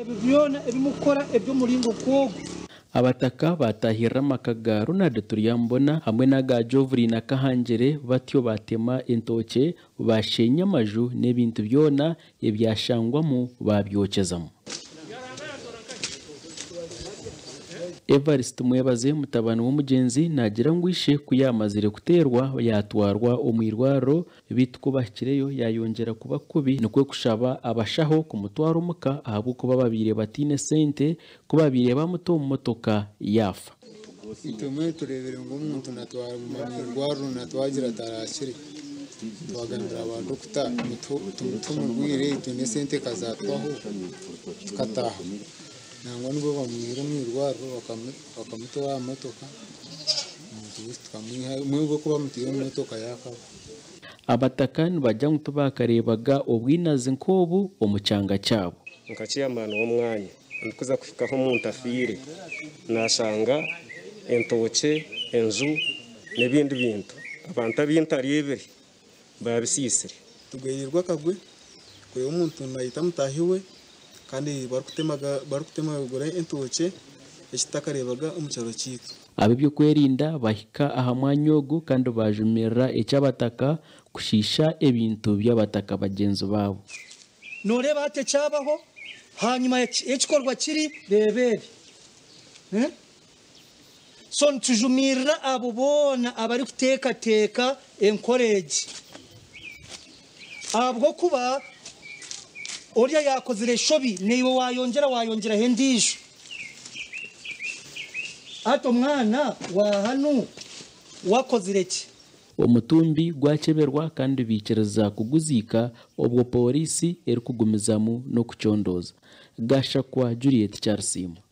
Ebi byona ebi mukukora eby'omuringo nk'ogu. Abataka baatahirira amaka ga Ronald Turyamubona hamwe n'aga Jovrina Kahangire batyo baatema entookye, baasheenya amaju n'ebintu byona ebyashangwamu baabyokyezamu. Evarist Mwebaze mutabani w'omugyenzi naagira ngu ishe ku yaamazire kuteerwa yaatwarwa omu irwariro beitu ku bahikireyo yaayongyera kuba kubi nikwo kushaba abashaho kumutwara omuka ahabw'okuba babaire bataine sente ku babaire bamuta omu motoka yaafa. Itwe mbwenu tureebire ngu omuntu natwarwa omu irwariro natwagira tarakire, twagambira ba dokita tumute omurwaire itwe n'esente ekazatwaho tukataaha. Nangwa nibwo bamwihire omu irwariro bakamuta aha motoka, omuntu waitu tukamwihayo, mbwenu bo ku bamutaire omu motoka yaakaba. Abataka nibagira ngu tibaakareebaga obwinazi nk'obu omu kyanga kyabo. Nka chairman w'omwanya ndikuza kuhika ahu omuntu afiire nashanga entookye, enju n'ebindi bintu abantu abu ntareebire baabisiisire. Tugwereirwe akagwe kureeba omuntu naita mutaahi we kandi barikutemagura entookye eki tutakareebaga omu kyaro kyaitu. Ab'eby'okwerinda bahika aha mwanya ogu kandi baajumirira eky'abataka kushiisha ebintu by'abataka bagyenzi baabo. Nooreeba hati ekyabaho hanyima y'ekikorwa kiri, reeba ebi. So nitujumirira abo boona abarikuteekateeka enkora egi ahabw'okuba oriya yaakozire enshobi naiwe waayongyera waayongyeraho endiijo. Hati omwana wa hanu wakozire ki? Omutumbi gwakyeberwa kandi baikiriza kuguziika obwo Pooriisi erikugumizamu n'okucondooza. Gashakwa Juliet Kyarisiimwa.